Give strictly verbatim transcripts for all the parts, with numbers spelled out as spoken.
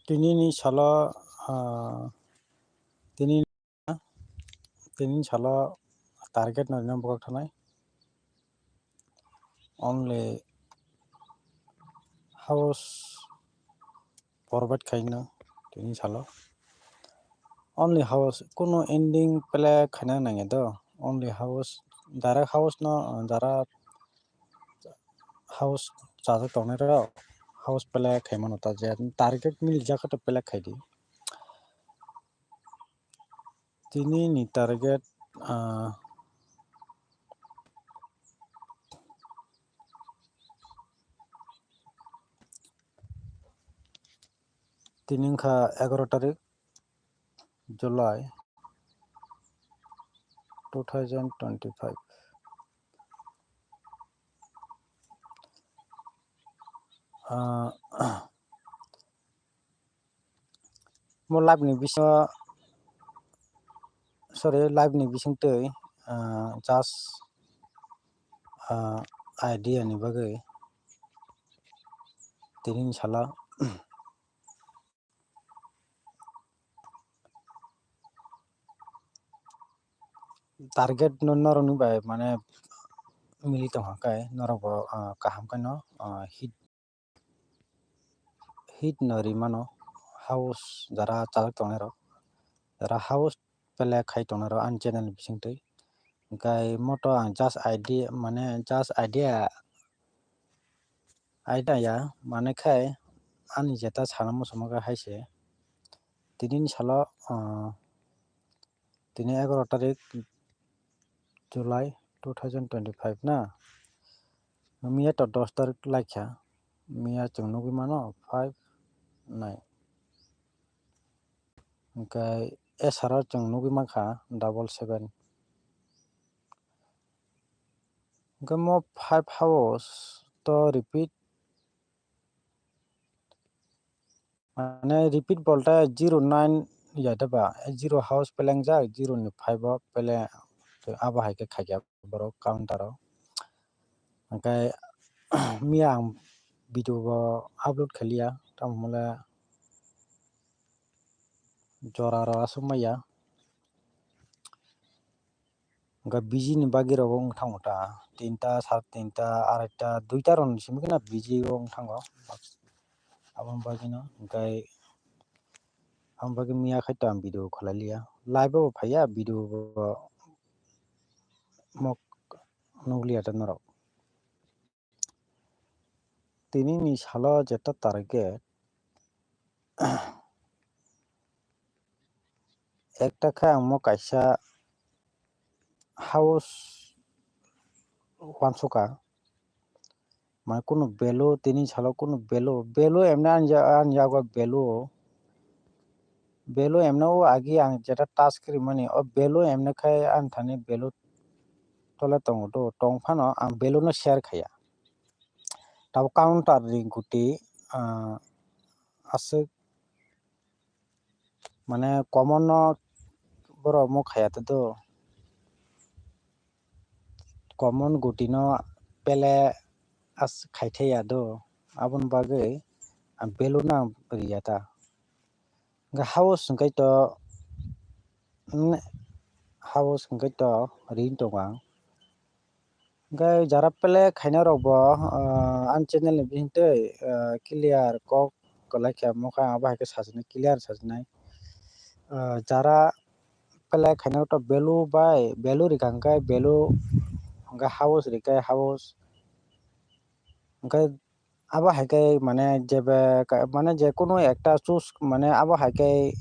Tini ni salo, ah, tini, tini ni salo target no rina bwkhak thanai. Only house provide khaino tini salo. Only house, kuno ending play khaina nangya do. Only house, direct house no, ah, jara house chajak tongnai rok house play khaimano ta je target milijak khe to play khaidi. Tini ni target, ah, tini wngkha egaroh tarik July two thousand twenty-five. Ah, mo live ni bisingo, sorry, live ni bisingtwi, ah, just, ah, idea ni bagwi tini ni salo target no norokni bai mane mili tongkha khe norok bo, ah, kaham khe no, ah, hit, hit no ri mano house jara chajak tongnai rok, jara house play khai tongnai rok ani channel ni bisingtwi. Hwnkhe mo to ang just idea, mane just idea, idea ya, mane khai ani jeta sana muchungma khe hai se. Tini ni salo, ah, tini egaroh tarik July two thousand twenty-five na. Miya to dos tarik laikha. Miya chwng nugwi mano five, nine. Hwnkhe esaro chwng nugwi mankha double seven. Hwnkhe mo five house to repeat, mane repeat bolte zero nine ya de ba, zero house pelengjak, zero ni five o pele, abo hai khe khaikha borok counter o. Hwnkhe miya ang video bo upload khailiya, tamo hwnle jora rw aswk maya. Hwnkhe biji ni bagwi rok wng thango ta, tinta, sar tinta, araita, duita rok ni simi kheno biji o wng thango. Aboni bagwi no hwnkhe, aboni bagwi miya khai to ang video khwlai liya, live o bo phaiya, video bo mok nukliya ta norok. Tini ni salo jeta target ekta khe ang mo kaisa house uansukha, mane kunu value tini salo kunu value, value emne ani ya-, ani yago value o, value emne o agi ang jeta touch khe rimani o value emne khai ani thani value tole tongo do, tong phano ang value no share khaiya. Tabuk counter ni guti, ah, aswk mane common no borok mo khaiya ta do, common guti no pele as khaithaiya do, aboni bagwi ang value no ang riya ta. Hwnkhe house hwnkhe to, mm, house hwnkhe to ring tongo ang. Hwnkhe jara pele khaina rok bo, ah, ani channel ni bisingtwi, ah, clear kok kwlai kha mokha, abo hai khe sajagna clear sajagna. Ah, jara pele khaina rok to value bai value rikha hwnkhe value, hwnkhe house rikhe house. Hwnkhe abo hai khe mane jebe ka-, mane je kunu ekta choose mane abo hai khe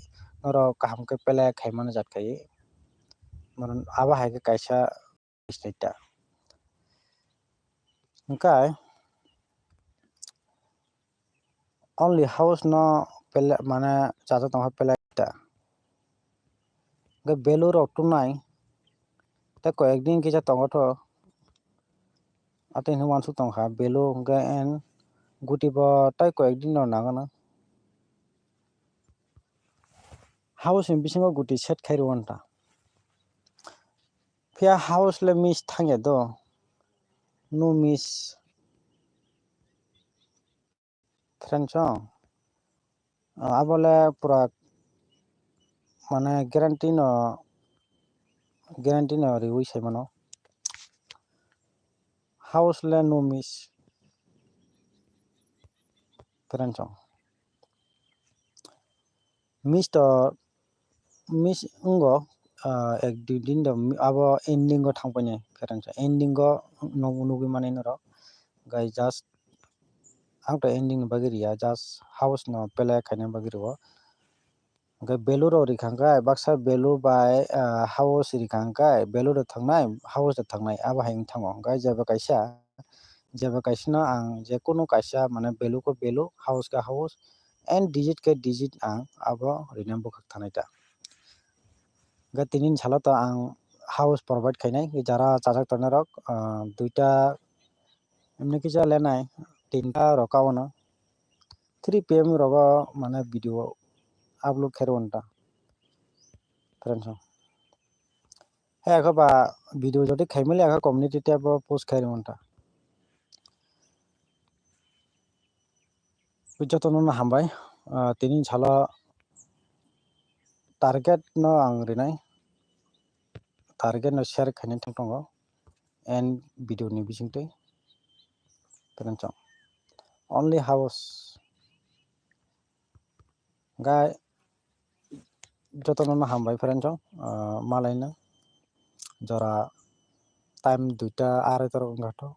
norok kaham khe pele khaimani jat khai. Mane abo hai khe kaisa mistake ta. Hwnkhe only house no pele mane chajak tongkha pele ta. Hwnkhe value rok tunai tei koi ek din kisa tongo tho. Atwi hinwi uansuk tongkha value hwnkhe en guti bo tei koi ek din no nangano. House ni bisingo guti set khai rw ta. Phiya house le miss thangya do. No miss. Friends, oh, Ah, abo le pura mane guarantee no, guarantee no riui sai mano. House le no miss. Friends song. Miss to miss wngo, ah, ek dui din do mi-, abo ending o thang painai friends song. Ending o nuk-, nugui mani norok. Gai just ang to ending ni bagwi riya, just house no play khaina bagwi rwo. Hwnkhe value rok rikha hwnkhe baksa value bai, ah, house rikha hwnkhe value rok thangnai, house rok thangnai, abo hai wng thango. Hwnkhe jeba kaisa, jeba kaisa no ang je kunu kaisa mane value khe value, house khe house, and digit khe digit ang abo rina bwkhak thanai ta. Hwnkhe tini ni salo to ang house provide khainai, jara chajak tongnai rok, ah, duita, emni kisa lenai, tinta rok ka ono. Three P M rogo mane video upload khairwi ta. Friends song. He akhe ba video jodi khaimali akhe community tab o post khairwi ta. Jotono no hambai, ah, tini salo target no ang rinai, target no share khainai thang tongo, and video ni bisingtwi friends song. Only house. Gai jotono no hambai friends song, ah, malaina jora time duita arai torok wngkha to.